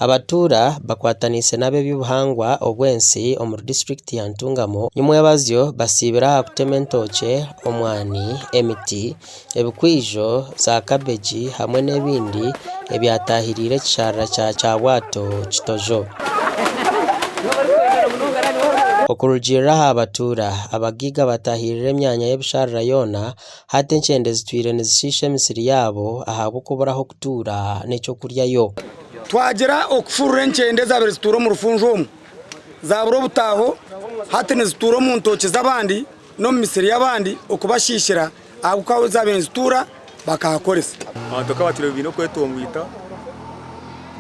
Abatuura bakwataniise n'ab'eby'obuhangwa obw'ensi omuri disiturikiti ya Ntungamo nyomwebazyo basiibire aha kutema entookye, omwani, emiti, ebikwijo, za kabeegi hamwe n'ebindi ebyatahiriire ekisharara kya Kyabwato Kitojo. Okurugiirira aha batuura, abagaiga batahirire emyanya y'ebisharara yoona Hati enkyende zitwire nizishiisha emisiri yaabo ahabw'okubura ah'okutuura n'eky'okuryayo. Twagira okufurura enkyende ezaabaire zituura omu rufunjo omu, zaabura obutaaho, hati nizituura omu ntookye z'abandi n'omu misiri y'abandi okubashiishira ahabw'okuba ahu zaabaire nizituura bakahakoresa. Abantu nk'abatwire baine okwetongoita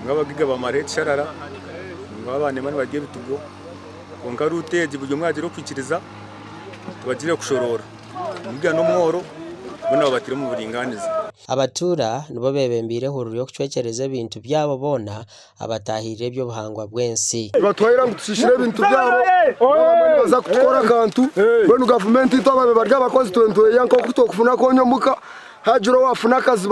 ngu abagaiga bamaraho ekisharara ngu abaana nibarya ebitugo kwonka ruutu egi buri omwe yaagira okwikiriza tibagiire kushoroora. Omugabe n'omworo boona babatire omu buringaaniza. Abatuura nibo beebembeire ehururu y'okucwekyereza ebintu byabo boona abatahirire eby'obuhangwa bw'ensi. Nibatwahira ngu tusishire ebintu byabo nabamwe nibaza kutukora akantu mbwenu gavumenti itwe ababaire bari abakozi itwe nitweya nkoku twokufuna akonyo omuka hagira owafuna akazi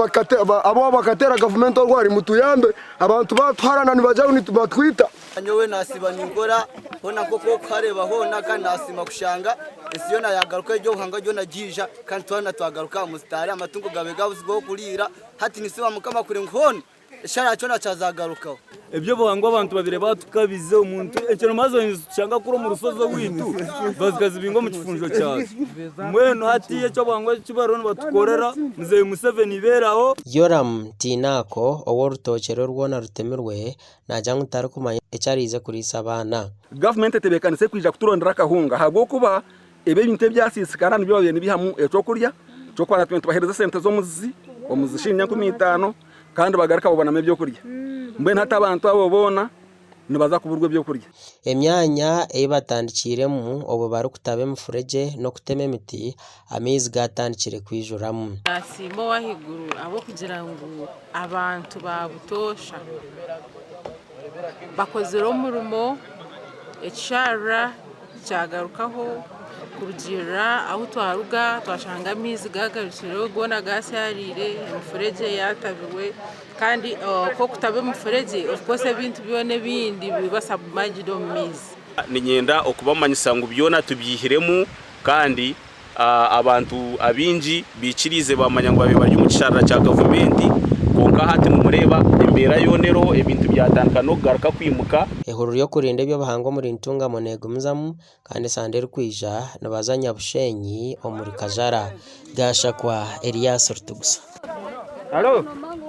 abowabo bakateera gavumenti orwari mutuyambe abantu batuharana nibagira ngu nibatwita. Nyowe nasiiba ninkora hoona nk'oku orikuhareeba hoona kandi nasiima kushanga ensi yoona yagaruka eby'obuhangwa byona byaija kandi twena twagaruka aha musitaari amatungo gabaire gabuzirwe ah'okuriira hati ninsiima Mukama kuri ngu hoona ekisharara kyona kyazagarukaho. Eby'obuhangwa abantu babaire batukabize omuntu ekyoma zoona nizitushanga kuri omu rushozi orwaitu zikazibinga omu kifunjo kyazo mbwenu hatiiya eky'obuhangwa eki bariho nibatukorera muzeeyi Museveni beeraho. Yoram Tiinaako ou orutookye rwe rwona rutemirwe Naagira ngu tarikumanya eki araize kuriisa abaana. Gavumenti etebeekanise kwija kuturondera akahunga ahabw'okuba ebi ebintu ebyasiisikara nibyo babaire nibiihamu ekyokurya ky'okubanza tubaire nitubaheereza esente z'omuzizi, omuzizi shilingi 5000 kandi bagaruka babonamu ebyokurya. Mbwenu hati abantu abo boona nibaza kuburwa ebyokurya. Emyanya ei batandikiiremu obwo barikutaba emifuregye n'okutema emiti, amaizi gaatandikire kwijuramu. Nasiima ow'ahaiguru ahabw'okugira ngu abantu ba butoosha bakozire omurimo, ekisharara kyagarukaho kurugiirira ahu twaruga twashanga amaizi gagarukireho goona gasharire, emifuregye yatabirwe kandi okutaba emifuregye of course ebintu byona ebindi nibiba submerged omu maizi. Niinyenda okubamanyisa ngu byona tubyihiremu kandi Abantu abaingi baikiriize baamanya ngu babaire bari omu kisharara kya gavumenti kwonka hati nimureeba embeera yoona eriho ebintu byatandika n'okugaruka kwimuka. Ehururu y'okurinda eby'obuhangwa omuri Ntungamo negumizamu kandi esande erikwija nibaza Nyabushenyi omuri Kajara. Gashakwa Elias Rutugusa.